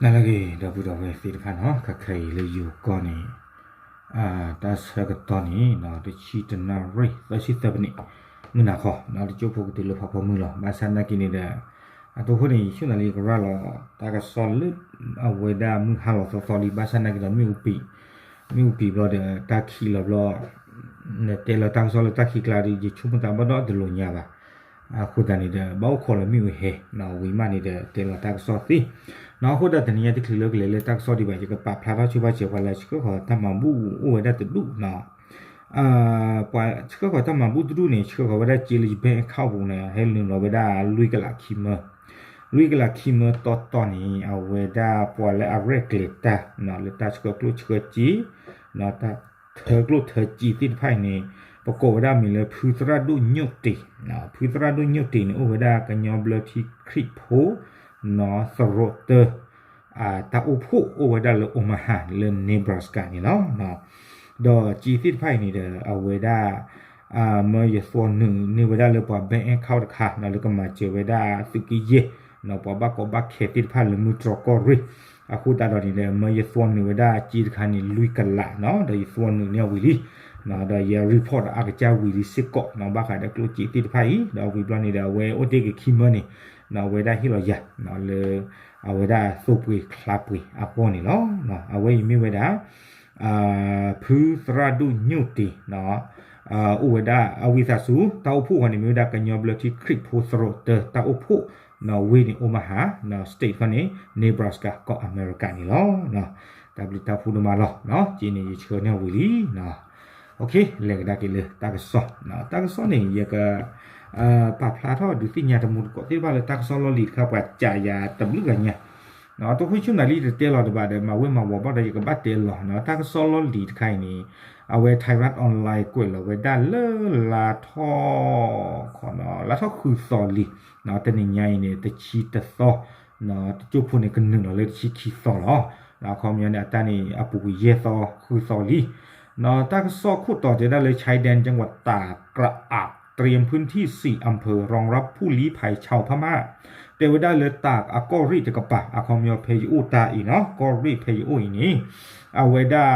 နၤလၢအဂ့ၤ ဒီပုၢ်ဒီဝဲၢ်သ့ၣ်တဖၣ်နီၤ, ခဲခဲအံၤလၢယိၤကီၢ်န့ၣ် တၢ်ဆၢကတီၢ်န့ၣ် တဆံတနၣ်ရံၣ် သၢဆံသၢပနံး မုၢ်နၤခီ တကၠိဖိကတုၤလၢဖးဖီမုၢ်လီၤ. ဘၣ်ဆၣ်နာ်က့န့ၣ်ဒီး အတိၢ်ဃိန့ၣ် ယဆိကမိၣ်လၢယကရၤလီၤ တၢ်ကစီၣ်လၢ အဝဲဒၣ်မုၢ်ဟါလီၤသီသီလံ. ဘၣ်ဆၣ်နာ်က့ဒီး မ့ၣ်အူပံၤ မ့ၣ်အူပံၤဘျီဒီး တၢ်ခံးလီၤဘျီ နတဲလီၤတၢ်ကစီၣ်လၢတၢ်ခံးကျါဒီး ယဆိကမိၣ်သးဘၣ်ဒီးတလိၣ်ညါဘၣ်. အဃိသတးန့ၣ်ဒီး ဘၣ်အိၣ်ခိးလၢမ့ၣ်အူဟဲ ဝံၤမးန့ၣ်ဒီး တဲလီၤတၢ်ကစီၣ်သ့. အဃိသတးတနံၤညါတချုးလၢကလဲၤလၢတၢ်ကစီၣ်ဒံးဘၣ် ယကပာ်ဖျါထီၣ်ဆိဘၣ်စၢၤ ပှၤလၢဆှၢဃီၤတၢ်မၤဘူၣ်အိၣ်ဝဲဒၣ်တဒူၣ်နီၤ. ပှၤဆှၢဃီၤတၢ်မၤဘူၣ်တဒူၣ်န့ၣ် ဆှၢဃီၤဝဲဒၣ်စ့လၢယ bank account ပူၤန့ၣ် ဟဲနုာ်လီၤဝဲဒၣ်လွံၢ်ကလးခံမၢ လွံၢ်ကလးခံမၢတီတီန့ၣ် အဝဲဒၣ်ပှၤလၢအရဲၣ်ကျဲၤတၢ် လၢတၢ်ဆှၢကျိၣ်ဆှၢစ့ ထၢကျိၣ်ထၢစ့သ့ၣ်တဖၣ်အံၤန့ၣ် ပကိးဝဲဒၣ်မံၤလၢ ဖုသရၣ်ဒိၣ်ညိၣ်တ့ၤ, ဖုသရၣ်ဒိၣ်ညိၣ်တ့ၤန့ၣ် အိၣ်ဝဲဒၣ်ကညီဘျၢထံခရံာ်ဖိ သရိးတၢ တၢ်အိၣ်ဖှိၣ်အိၣ်ဝဲဒၣ်လၢ Omaha လၢ Nebraska န့ၣ်လီၤ. ဒီးစ့သ့ၣ်တဖၣ်အံၤန့ၣ်ဒီး အဝဲဒၣ် မၢယသွီနုာ်န့ၢ်ဝဲဒၣ်လၢပှၤ bank account တခါ လၢကမၤစၢၤဝဲဒၣ်သုးက့ယဲၢ် ပှၤဘၣ်ကီဘၣ်ခဲသ့ၣ်တဖၣ်လၢမုၢ်တြီၢ်ကီၢ်ရ့ၣ်. အဃိသတးဒီးန့ၣ်ဒီး မၢယသွီနုာ်ဝဲဒၣ်စ့တခါန့ၣ် လွံၢ်ကလးနီၤ ဒီးယသွီနုာ်န့ၢ်အဝံၤလံ ဒီးယ report ဒီးအကစၢ်ဝံၤလံစ့ၢ်ကီးနီၤ ဘၣ်ဃးဒီးကျိၣ်စ့သ့ၣ်တဖၣ်အံၤ ဒီးဝံၤဘျီန့ၣ်ဒီး အဝဲအိၣ်တ့ၢ်က့ၤခံမၢန့ၣ် အဝဲဒၣ်ဟ့ၣ်လီၤယၤ လၢ အဝဲဒၣ်သိပှ့ၤချါပှ့ၤအဂီၢ်န့ၣ်လီၤ. အဝဲအံၤမ့ၢ်ဝဲဒၣ် ဖုသရၣ်ဒိၣ်ညိၣ်တ့ၤ အိၣ်ဝဲဒၣ်အဝံသးစူၤ တၢ်အိၣ်ဖှိၣ်အဂီၢ်န့ၣ် မ့ၢ်ဝဲဒၣ်ကညီဘျၢထံခရံာ်ဖိသရိးတၢ တၢ်အိၣ်ဖှိၣ် ဝ့ၢ်န့ၣ် Omaha, state ခီန့ၣ် Nebraska ကီၢ်အမဲရကၤန့ၣ်လီၤ. တၢ်ဘျုးတၢ်ဖှိၣ်ဒိၣ်မးလီၤ. က့န့ၣ်ယဆှၢန့ၢ်ဝံၤလံ. လဲၤကဒါက့ၤလၢတၢ်ကစီၣ်, တၢ်ကစီၣ်န့ၣ် ယက ပာ်ဖျါထီၣ်ဒုးသ့ၣ်ညါတမူတကိးသ့ၣ်တဖၣ်လၢတၢ်ကစီၣ်လီၢ်လံၤတခါ ပှၤစံးယၤတဘျုးဂၤညါ အတိၢ်ခိၣ်ဆူၣ်နၤလံတတဲလီၤတဘၣ်ဒီး မၤဝဲမၤဝီၤဘၣ်ဒီး ယကဘၣ်တဲလီၤနီၤ. တၢ်ကစီၣ်လီၢ်လံၤတခါအံၤန့ၣ် အဝဲ Thairath Online ကွဲးလီၤဝဲဒၣ်လၢ လါထီၣ် လါထီၣ်ဃုသီလံ. တနံၤညါအံၤန့ၣ် တဆံတသီ တကၠိဖိန့ၣ် ကနုာ်လီၤလၢတဆံခံသီလီၤ. အခီပညီန့ၣ် အတၢ်န့ၣ် အပူၤကွံာ်ယဲၢ်သီဃုသီလံ. တၢ်ကစီၣ်ခိၣ်တီတဲဒၣ်လၢ ชายแดนจังหวัดตาก เตรียมพื้นที่สี่อำเภอรองรับผู้ลี้ภัยชาวพม่า တဲဝဲဒၣ်လၢ ตาก အကီၢ်ရ့ၣ်တကပၤ အခီပညီဖဲယအိၣ်တၢ်အံၤနီၤ ကီၢ်ရ့ၣ်ဖဲယအိၣ်အံၤန့ၣ် အဝဲဒၣ်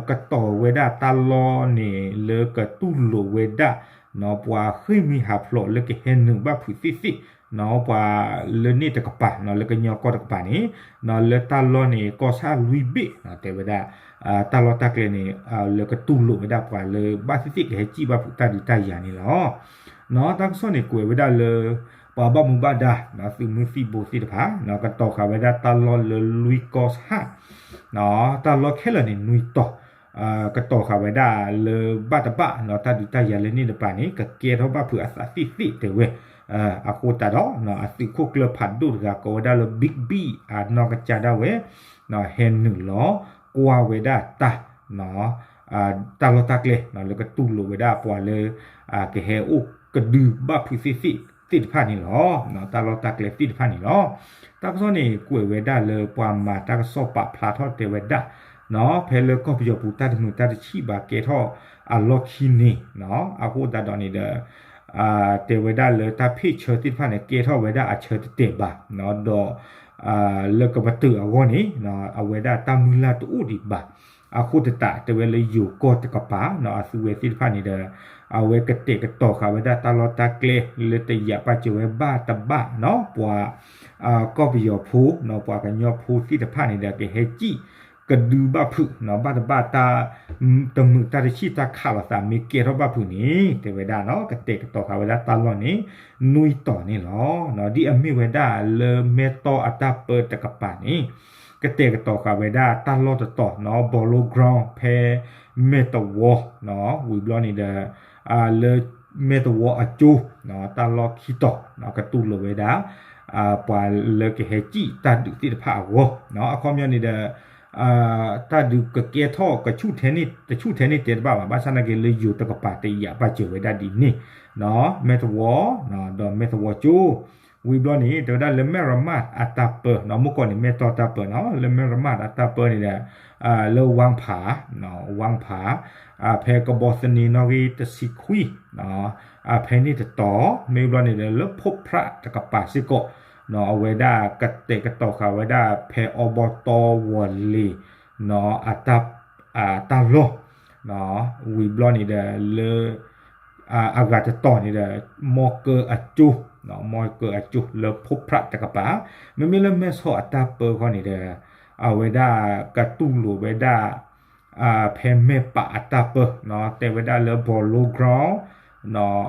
ကတီၤဝဲဒၣ်တၢ်လီၢ်န့ၣ် လၢကတူၢ်လိာ်ဝဲဒၣ် ပှၤဃ့ၢ်မှံဟးဖျိးလၢကဟဲနုာ်ဘၣ်ဖုးသ့ၣ်သ့ၣ် ပှၤလၢန့ၣ်တကပၤ လၢကညီကီၢ်တကပၤန့ၣ် လၢတၢ်လီၢ်န့ၣ် ကီၢ်ဆၣ်လွံၢ်ဘ့ၣ် တဲဝဲဒၣ် တၢ်လီၢ်တၢ်ကျဲန့ၣ် လၢကတူၢ်လိာ်ဝဲဒၣ်ပှၤလၢဘၣ်သ့ၣ်သ့ၣ်ကဟဲစံၣ်ဘၣ်ဖုးတၢ်ဒုးတၢ်ယၤန့ၣ်လီၤ. တၢ်ကစီၣ်န့ၣ် ကွဲးဝဲဒၣ်လၢ ပှၤဘၣ်မူဘၣ်ဒါ သုးမုၢ်သံၣ်ဘိသ့ၣ်တဖၣ် ကတီၤဃာ်ဝဲဒၣ်တၢ်လီၢ်လၢလွံၢ်ကီၢ်ဆၣ် တၢ်လီၢ်ခဲလၢာ်န့ၣ် နွံတီၤ ကတီၤဃာ်ဝဲဒၣ်လၢဘၣ်တဘၣ် တၢ်ဒုးတၢ်ယၤလၢန့ၣ်တကပၤန့ၣ် ကကဲထီၣ်ဘၣ်ဖုးအသးသ့ၣ်သ့ၣ်တဲဝဲ. အဃိသတးဒီး အသုးခိၣ်ကျၢၢ်ဖးဒိၣ်တဂၤကိးဝဲဒၣ်လၢ Big B အနီၢ်ကစၢ်ဒၣ်ဝဲ ဟဲနုာ်လီၤကွၢ်ဝဲဒၣ်တၢ် တၢ်လီၢ်တၢ်ကျဲ လၢကတူၢ်လိာ်ဝဲဒၣ်ပှၤလၢ ကဟဲအိၣ်ကဒုဘၣ်ဖုးသ့ၣ်သ့ၣ်တဖၣ်န့ၣ်လီၤ. တၢ်လီၢ်တၢ်ကျဲသ့ၣ်တဖၣ်န့ၣ်လီၤ. တၢ်ကစီၣ်န့ၣ် ကွဲးဝဲဒၣ်လၢပှၤမၤတၢ်ကစီၣ်ပာ်ဖျါထီၣ်တဲဝဲဒၣ် ဖဲလၢကီၢ်ပယီၤပူၤတၢ်တမုာ်တၢ်တဆံးဘၣ်ကဲထီၣ်အလီၢ်ခံန့ၣ် အဃိသတးဒီးန့ၣ်ဒီး တဲဝဲဒၣ်လၢတၢ်ဖ့ၣ်ဆၢသ့ၣ်တဖၣ်န့ၣ် ကဲထီၣ်ဝဲဒၣ်အဆၢတတဲာ်ဘၣ် ဒီး လၢကပတုာ်အဂီၢ်န့ၣ် အဝဲဒၣ်တၢ်မုၢ်လၢ်တအိၣ်ဒံးဘၣ်. အဃိသတးတဲဝဲလၢယိၤကီၢ်တကပၤ အသုးဝဲသ့ၣ်တဖၣ်န့ၣ်ဒီး အဝဲကတဲာ်ကတီၤဃာ်ဝဲဒၣ်တၢ်လီၢ်တၢ်ကျဲလၢတယာ်ပာ်စၢၤဝဲဘၣ်တဘၣ် ပှၤ ကီၢ်ပယီၤဖိ ပှၤကညီဖိသ့ၣ်တဖၣ်န့ၣ်ဒီး ကဟဲစံၣ်ကဒုဘၣ်ဖုး ဘၣ်တဘၣ်တၢ် တမုာ်တၢ်တဆံးတၢ်ခးလိာ်သးမ့ၢ်ကဲထီၣ်ဘၣ်ဖုးန့ၣ် တဲဝဲဒၣ်နီၤ ကတဲာ်ကတီၤဃာ်ဝဲဒၣ်တၢ်လီၢ်န့ၣ် နွံတီၤန့ၣ်လီၤ. ဒ်အမ့ၢ်ဝဲဒၣ်လၢမဲၢ်တီၢ်အတၢ်ပၢတကပၤန့ၣ် ကတဲာ်ကတီၤဃာ်ဝဲဒၣ်တၢ်လီၢ်တတီၤနီၤ Bolo Ground ဖဲမဲၢ်တဝီ ဝံၤဘျီန့ၣ်ဒီး လၢမဲၢ်တဝီအကၠိ တၢ်လီၢ်ခံတီၤ ကတူၢ်လိာ်ဝဲဒၣ် ပှၤလၢကဟဲစံၣ်တၢ်ဒုးသ့ၣ်တဖၣ်အဂီၢ် အခီပညီန့ၣ်ဒီး တၢ်ဒုးကကဲထီၣ်ကဆူၣ်ထဲန့ၣ် တဆူၣ်ထဲန့ၣ်တဲတဘၣ်ဘၣ် ဘၣ်ဆၣ်နာ်က့လၢယိၤတကပၤတယာ်ပာ်စၢၤဝဲဒၣ်ဒ်န့ၣ် မဲၢ်တဝီ ဒီးမဲၢ်တဝီကၠိ ဝံၤဘျီန့ၣ် တဲဝဲဒၣ်လၢမဲၢ်ရမၢ်အတၢ်ပၢနီၤ မုၢ်ကီၢ်န့ၣ် မဲၢ်တီၢ်တၢ်ပၢနီၤ လၢမဲၢ်ရမၢ်အတၢ်ပၢန့ၣ်ဒီး လၢဝၣ်ဖး ဝၣ်ဖး ဖဲကဘီသန့နီၣ်ဂံၢ်တဆံခွံ ဖဲန့ၣ်တတီၤ မ့ၢ်ဘျီန့ၣ်ဒီး လၢဖိးဖြးတကပၤစ့ၢ်ကီး အဝဲဒၣ်ကတဲာ်ကတီၤဃာ်ဝဲဒၣ်ဖဲအီဘီတီဝီၤလ့ၤ အတၢ်လီၢ် ဝံၤဘျီန့ၣ်ဒီးလၢ အဂၤတတီၤန့ၣ်ဒီး မီၢ်ကၢအကၠိ, မီၢ်ကၢအကၠိလၢဖိဖြးတကပၤ, မ့မ့ၢ်လၢမဲၢ်ဆီးအတၢ်ပၢဃီန့ၣ်ဒီး အဝဲဒၣ်ကတူၢ်လိာ်ဝဲဒၣ် ဖဲမဲၢ်ပာ်အတၢ်ပၢ, တဲဝဲဒၣ်လၢ Polo Ground,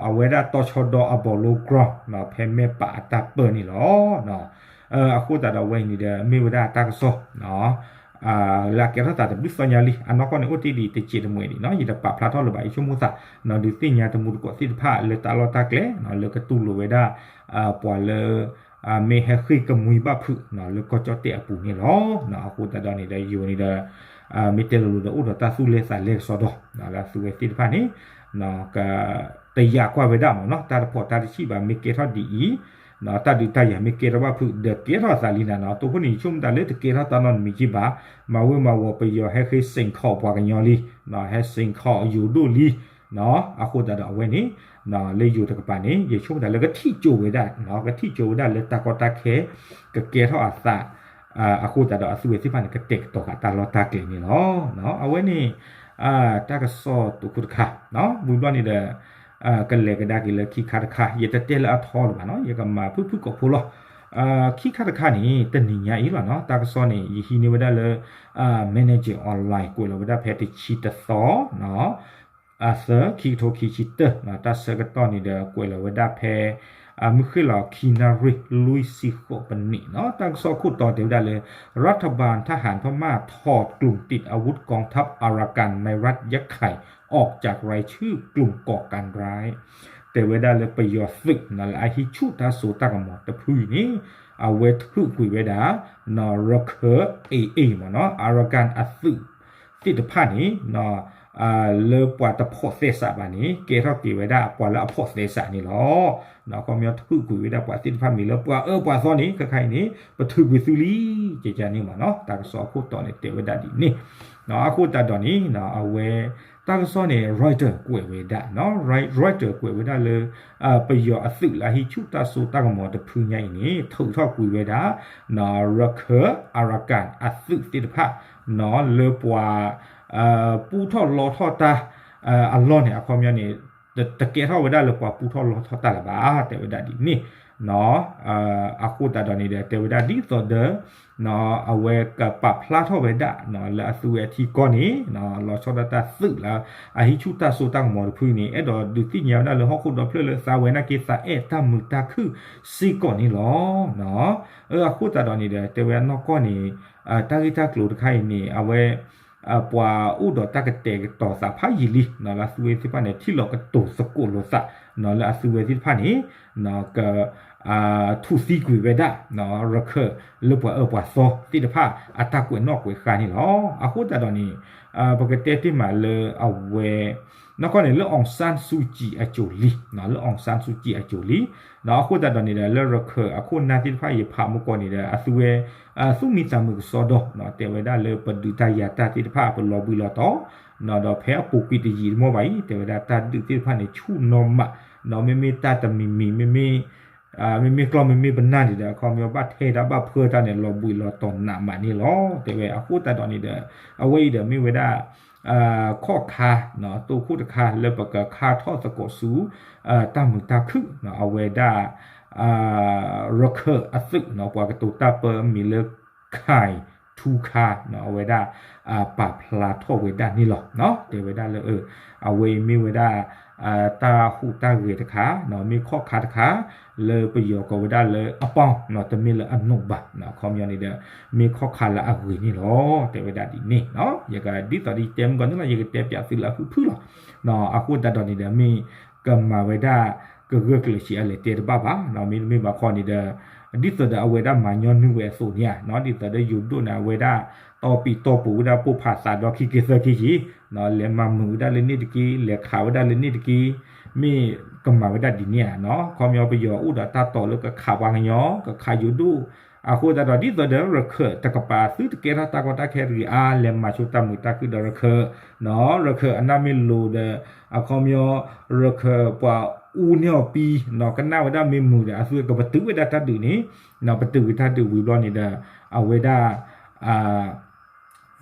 အဝဲဒၣ်တီဆီဒီအ Polo Ground ဖဲမဲၢ်ပာ်အတၢ်ပၢန့ၣ်လီၤ. အဃိသတးဒီးအဝဲအံၤန့ၣ်ဒီး မ့ၢ်ဝဲဒၣ်တၢ်ကစီၣ် လၢအကဲထီၣ်သးတဘျုးသီညါလံ, အနီၢ်ကီၢ်န့ၣ်အိၣ်တ့ၢ်ဒံးတစဲးတမှဲးဒံးနီၤ, ယတပာ်ဖျါထီၣ်လၢၤဘၣ် ယဆိကမိၣ်သး, ဒုးသ့ၣ်ညါတမူတကိးသ့ၣ်တဖၣ်လၢတၢ်လီၢ်တၢ်ကျဲ လၢကတူၢ်လိာ်ဝဲဒၣ် ပှၤလၢ မ့ၢ်ဟဲဃ့ၢ်ကမှံဘၣ်ဖုး လၢကီၢ်ကၠီၣ်တဲၣ်အပူၤန့ၣ်လီၤ. အဃိသတးဒီးန့ၣ်ဒီး ယိၤန့ၣ်ဒီး မ့ၢ်တဲလိၤလိၤဒီးအိၣ်ဒီးတၢ်သူၣ်လဲသးလဲကစီဒီး လၢအသုဝဲသ့ၣ်တဖၣ်န့ၣ် က တယာ်ကွၢ်ဝဲဒၣ်မ့ၢ်နီၤ, တၢ်တဖီၣ်တၢ်တဆံၣ်ဘၣ် မ့ၢ်ကဲထီၣ်ဒ်အံၤ တၢ်ဒုးတၢ်ယၤမ့ၢ်ကဲထီၣ်ဘၣ်ဖုး ဒီးကဲထီၣ်အသးလံနၤနီၤ, တိခိၣ်န့ၣ် ယဆိကမိၣ်တၢ်လၢတကဲထီၣ်တၢ်နီတမံၤက့ဘၣ်, မၤဝဲမၤဝီၤပယီၤဟဲဃ့စ့ၣ်ခီးပှၤကညီလံ, ဟဲစ့ၣ်ခီးယိၤဒိၣ်လံ, အဃိသတးဒီးအဝဲန့ၣ် လၢယိၤတကပၤန့ၣ် ယဆိကမိၣ်တၢ်လၢကထံၣ်ကၠိဝဲဒၣ်, ကထံၣ်ကၠိဝဲဒၣ်လၢတၢ်ကီတၢ်ခဲ ကကဲထီၣ်အသး အဃိသတးဒီးအသုဝဲသ့ၣ်တဖၣ်န့ၣ် ကတဲာ်ကတီၤဃာ်တၢ်လီၢ်တၢ်ကျဲန့ၣ်လီၤ. အဝဲန့ၣ် တၢ်ကစီၣ်တခါတခါ, ဝံၤဘျီန့ၣ်ဒီး ကလဲၤကဒါက့ၤလၢခံခါတခါ, ယတတဲလၢအထီလၢၤဘၣ်နီၤ, ယကမၤဖုၣ်ဖုၣ်ကိာ်ဖိလီၤ. ခံခါတခါန့ၣ် တနံၤညါအံၤလီၤနီၤ, တၢ်ကစီၣ်န့ၣ် ယဟံးန့ၢ်ဝဲဒၣ်လၢ Manager Online ကွဲးလီၤဝဲဒၣ်ဖဲတဆံတသီ အသၢ ခံကထိခံဆံတၢ တၢ်ဆၢကတီၢ်န့ၣ်ဒီး ကွဲးလီၤဝဲဒၣ်ဖဲ မုၢ်ဃ့ၢ်လီၤခံနၣ်ရံၣ်လွံၢ်ဆံဃိးပနံးနီၤ, တၢ်ကစီၣ်ခိၣ်တီတဲဝဲဒၣ်လၢ รัฐบาลทหารพม่าถอดกลุ่มติดอาวุธกองทัพอารากันในรัฐยะไข่ออกจากรายชื่อกลุ่มก่อการร้าย တဲဝဲဒၣ်လၢပယီၤသုးလၢအဟံးဆူၣ်တၢ်စိတၢ်ကမီၤတဖုအံၤန့ၣ် အဝဲထုးကွံာ်ဝဲဒၣ် ရခၢၣ် AA မ့ၢ်နီၤ Arakan အသုးသ့ၣ်တဖၣ်န့ၣ် လၢပှၤတဖိးသဲစးဘၣ်န့ၣ် ကဲထီၣ်က့ၤဝဲဒၣ်ပှၤလၢအဖိးသဲစးန့ၣ်လီၤ. အခီပညီထုးကွံာ်ဝဲဒၣ်ပှၤသ့ၣ်တဖၣ်မ့ၢ်လၢပှၤအၢပှၤသီန့ၣ် ခဲခါအံၤန့ၣ် ပထုးကွံာ်သုလံ ကကန့ၣ်မ့ၢ်နီၤ, တၢ်ကစီၣ်အခိၣ်တီန့ၣ်တဲဝဲဒၣ်ဒ်န့ၣ် အဃိသတးဒီးန့ၣ် အဝဲ တၢ်ကစီၣ်န့ၣ် Reuters ကွဲးဝဲဒၣ် Reuters ကွဲးဝဲဒၣ်လၢ ပယီၤအသုးလၢအဟံးဆူၣ်တၢ်စိတၢ်ကမီၤတဖုညါအံၤန့ၣ် ထုးထီၣ်ကွံာ်ဝဲဒၣ် ရခၢၣ် Arakan အသုးသ့ၣ်တဖၣ် လၢပှၤ ပူထီၣ်လီထီၣ်တၢ် အလီၢ်န့ၣ် အခီပညီန့ၣ် တကဲထီၣ်ဝဲဒၣ်လၢပှၤပူထီၣ်လီထီၣ်တၢ်လၢၤဘၣ် တဲဝဲဒၣ်ဒ်န့ၣ် အဃိသတးဒီးန့ၣ်ဒီး တဲဝဲဒၣ်ဒ်သိးဒီး အဝဲကပာ်ဖျါထီၣ်ဝဲဒၣ် လၢအသုဝဲအထံကီၢ်န့ၣ် လီၤဆီဒၣ်တၢ်သုးလၢ အဟံးဆူၣ်တၢ်စိတၢ်ကမီၤတဖုန့ၣ် အဲၣ်ဒိးဒုးသ့ၣ်ညါဝဲဒၣ်လၢဟီၣ်ခိၣ်ဒီဖျၢၣ်လၢသးဝဲနာ်က့ၤသးအဲၣ်တၢ်မုာ်တၢ်ခုၣ်စ့ၢ်ကီးန့ၣ်လီၤ. အဃိသတးဒီးန့ၣ်ဒီး တဲဝဲအနီၢ်ကီၢ်န့ၣ် တၢ်ဂ့ၢ်တၢ်ကျိၤတခါအံၤန့ၣ် အဝဲ ပှၤအိၣ်ဒီးတၢ်ကတဲာ်ကတီၤသးဖးယံာ်လံ လၢအသုဝဲသ့ၣ်တဖၣ်န့ၣ် ထံၣ်လီၤကတိၤသကိးလိာ်သး လၢအသုဝဲသ့ၣ်တဖၣ်န့ၣ် က ထူၣ်သံကွံာ်ဝဲဒၣ် ရခၢၣ်လၢပှၤအၢပှၤသီသ့ၣ်တဖၣ် အတၢ်ကွဲးနီၣ်ကွဲးဃါန့ၣ်လီၤ. အဃိသတးဒီးန့ၣ် ပကတဲတ့ၢ်မးလၢအဝဲ နီၢ်ကီၢ်န့ၣ် လၢ အောင်ဆန်းစုကြည် အစိၤလံ လၢ အောင်ဆန်းစုကြည် အစိၤလံ အဃိသတးဒီးန့ၣ်ဒီး လၢရခၢၣ်အခိၣ်နၢ်သ့ၣ်တဖၣ် ယဖးမုၢ်ကီၢ်န့ၣ်ဒီး အသုဝဲ သူၣ်မံသးမုာ်ကစီဒီ တဲဝဲဒၣ်လၢပဒုးတၢ်ယၤတၢ်သ့ၣ်တဖၣ် ပလီၤဘှံးလီၤတီၤ ဒီးဖဲအပူၤကွံာ်တယံာ်တမီၢ်ဘၣ်အံၤ တဲဝဲဒၣ်တၢ်ဒုးသ့ၣ်တဖၣ်န့ၣ် ဆူၣ်နီၢ်မး ဒီးမ့မ့ၢ်တၢ်တမံၤမံၤ မ့မ့ၢ် မ့မ့ၢ်ကျီၢ်မ့မ့ၢ်ပနၢ်န့ၣ်ဒီး အခီပညီဘၣ်ထဲတၢ်ဘၣ်ဖၢတၢ်န့ၣ် လီၤဘှံးလီၤတီၤနးမးန့ၣ်လီၤ. တဲဝဲအဃိသတးဒီးန့ၣ်ဒီး အဝဲအံၤဒီးမ့ၢ်ဝဲဒၣ် ခီၣ်ခါ တိခိၣ်တခါလၢပကခါထီၣ်သကိးဆူ တၢ်မုာ်တၢ်ခုၣ် အဝဲဒၣ် ရခၢၣ်အသုး ပှၤကတိၤတၢ်ပၢမံၤလၢ ခိုင်ထူးခါ အဝဲဒၣ် ပာ်ဖျါထီၣ်ဝဲဒၣ်န့ၣ်လီၤ. တဲဝဲဒၣ်လၢ အဝဲအံၤမ့ၢ်ဝဲဒၣ် တၢ်ဟူးတၢ်ဂဲၤတခါ မ့ၢ်ခီၣ်ခါတခါ လၢပယီၤကိးဝဲဒၣ်လၢအပီၢ် တမ့ၢ်လၢအနိးဘၣ် အခီပညီန့ၣ်ဒီး မ့ၢ်ခီၣ်ခါလၢအဂ့ၤန့ၣ်လီၤ. တဲဝဲဒၣ်ဒ်န့ၣ် ယကဒ်သိးဒီးယတဲမုၢ်ကီၢ်န့ၣ်လီၤ ယကတဲပၠးသုလၢအဖုၣ်ဖုၣ်လီၤ. အဃိသတးဒီးန့ၣ်ဒီး မ့ၢ်ကမၤဝဲဒၣ် ကဂၢၢ်ကျၢၤဆံးအလဲၤတဲတဘၣ်ဘၣ် မ့တမ့ၢ်ဘၣ်ခီန့ၣ်ဒီး ဒ်သိးဒီးအဝဲဒၣ်မၤညီနုၢ်ဝဲအသိးန့ၣ်ဧါ ဒ်သိးဒီးယိၤဒိၣ်န့ၣ် အဝဲဒၣ် တီပံၤတီပူၤဝဲဒၣ်ပိၢ်ဖးသးဒီခံက့ၤသၢက့ၤက့ၤ လဲၤမၤမုာ်ဝဲဒၣ်လၢန့ၣ်တက့ၢ် လဲၤခးဝဲဒၣ်လၢန့ၣ်တက့ၢ် မ့ၢ်ကမၤဝဲဒၣ်ဒ်န့ၣ်ဧါ ခီပညီပယီၤအိၣ်ဒီးတၢ်တိာ်လၢကခးပှၤကညီ ကခးယိၤဒိၣ် အဃိသတးဒီး ဒ်သိးဒီးရခၢၣ်တကပၤသုတကဲထီၣ်တၢ်ကီတၢ်ခဲတဂ့ၤ အါ လဲၤမၤဆိတၢ်မုာ်တၢ်ခုၣ်ဒီးရခၢၣ် ရခၢၣ်အနၢ်မ့ၢ်လိၤဒီး အခီပညီ ရခၢၣ်ပှၤ အူန့ၢ်အီၤပံ, ကနၣ်ဝဲဒၣ်မ့ၢ်မုာ်ဒီး အသုကပတုာ်ဝဲဒၣ်တၢ်ဒုးန့ၣ်, ပတုာ်က့ၤတၢ်ဒုးဝံၤဘျီန့ၣ်ဒီး အဝဲဒၣ်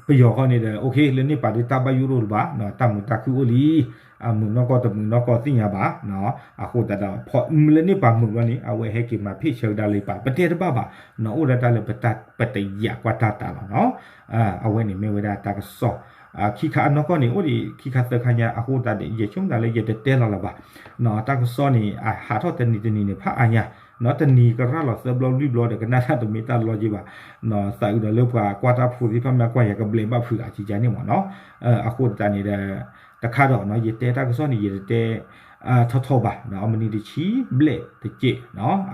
ပယီၤဃီန့ၣ်ဒီး OK လၢန့ၣ်ပာ်ဒုးတၢ်ဘၣ်ယိၣ်တအိၣ်လၢၤဘၣ်, တၢ်မုာ်တၢ်ခုၣ်အိၣ်လံ, အမုာ်နီၢ်ကီၢ်တမုာ်နီၢ်ကီၢ်သ့ၣ်ညါဘၣ်. အဃိသတးဒီး လၢန့ၣ်ပာ်မုာ်ဘျီန့ၣ် အဝဲဟဲက့ၤမၤဖ့ၣ်ဆၢကဒါလၢပာ် ပတဲတဘၣ်ဘၣ်, အိၣ်ဒၣ်တၢ်လၢပတယာ်ကွၢ်တၢ်သးလီၤနီၤ. အဝဲန့ၣ်မ့ၢ်ဝဲဒၣ်တၢ်ကစီၣ် ခံခါအနီၢ်ကီၢ်န့ၣ် အိၣ်ဒံးခံခါသၢခါညါ အဃိသတးဒီး ယဆိကမိၣ်သးလၢယတတဲလီၤလၢၤဘၣ်. တၢ်ကစီၣ်န့ၣ် အဟးထီၣ်တနံၤတနံၤန့ၣ် ဖးအါညါ, တနံၤကရၢ်လီၤသၢဘျီလွံၢ်ဘျီဒီး ကနၣ်တၢ်တမ့ၢ်တၢ်လီၤက့ဘၣ်. သးအုးဒီးလၢပှၤကွၢ်တၢ်ဖိသ့ၣ်တဖၣ်မ့ၢ်ကွၢ်ယၤ ကဘျဲးဘၣ်ဖုးအါကကန့ၣ်မ့ၢ်နီၤ. အဃိသတးန့ၣ်ဒီး တခါဒီး ယတဲတၢ်ကစီၣ်န့ၣ် ယတတဲ ထီထီဘၣ်, အမနံၤတဆံဘျဲၣ်တကဲး,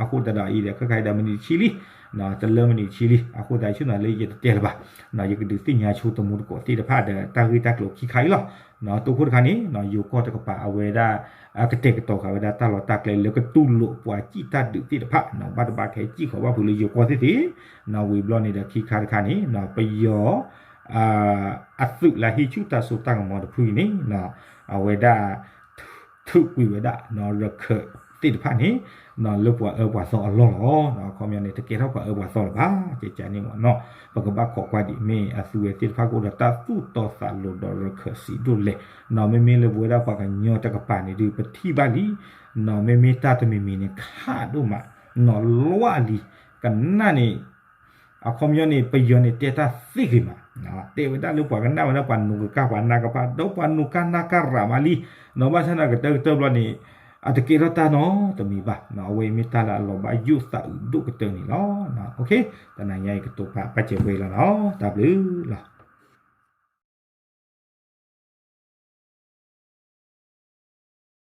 အဃိသတးဒီးအံၤဒီး ခဲခါအံၤဒီးမနံၤတဆံလံ, တလၢမနံၤတဆံလံ. အဃိသတးဆိကမိၣ်လၢယတတဲလၢၤဘၣ်, ယကဒုးသ့ၣ်ညါဆိတမူတကိးသ့ၣ်တဖၣ်ဒီး တၢ်ဂ့ၢ်တၢ်ကျိၤခံခါအံၤလီၤ. တိခိၣ်တခါန့ၣ် ယိၤကီၢ်တကပၤအဝဲဒၣ် ကတဲာ်ကတီၤဃာ်ဝဲဒၣ်တၢ်လီၢ်တၢ်ကျဲလၢကတူၢ်လိာ်ပှၤစံၣ်တၢ်ဒုးသ့ၣ်တဖၣ် ဘၣ်တဘၣ်ခဲစံၣ်ဃီၤဘၣ်ဖုးလၢယိၤကီၢ်သ့ၣ်သ့ၣ်, ဝံၤဘျီန့ၣ်ဒီးခံခါတခါန့ၣ် ပယီၤ အသုးလၢဟံၣ်ဆူၣ်တၢ်စိတၢ်ကမီၤတဖုအံၤန့ၣ် အဝဲဒၣ် ထုးကွံာ်ဝဲဒၣ် ရခၢၣ်သ့ၣ်တဖၣ်န့ၣ် လၢပှၤအၢပှၤသီအလီၢ်လီၤ. အခီပညီန့ၣ် တကဲထီၣ်ပှၤအၢပှၤသီလၢၤဘၣ် ကကန့ၣ်မ့ၢ်နီၤ. ပကဘၣ်ခိးကွၢ်ဒံး မ့ၢ်အသုဝဲသ့ၣ်တဖၣ်ကအိၣ်ဒီးတၢ်သူၣ်တီသးလိၤဒီးရခၢၣ်စံးဒိၣ်လဲၣ်, မ့မ့ၢ်လၢပဝဲဒၣ်ပှၤကညီတကပၤန့ၣ်ဒုး ပထံၣ်ဘၣ်လံ, မ့မ့ၢ်တၢ်တမံၤမံၤန့ၣ် ခးဒိၣ်မး, လွံၢ်လံ, ကနၣ်န့ၣ် အခီပညီန့ၣ် ပယီၤန့ၣ်တဲတၢ်သ့ဂ့ၤမး, တဲဝဲဒၣ်လၢပှၤကနၣ်ဝဲဒၣ်ပှၤနိကကၢ်ပှၤနၢ်ကပၢ် ဒီးပှၤနိကၢ်နၢ်ကၢ်ရးမးလံ, ဘၣ်ဆၣ်န့ၣ်ကတၢၢ်ကတၢၢ်ဘျီန့ၣ် အတကဲထီၣ်တၢ်နီတမံၤဘၣ်, အဝဲမ့ၢ်တၢ်လၢအလီၤဘၣ်ယိၣ်သးအုးဒိၣ်ကတၢၢ်န့ၣ်လီၤ. တနၤညါအံၤကတိၤဖးပာ်စၢၤဝဲလီၤနီၤ, တၢ်ဘျုးလီၤ.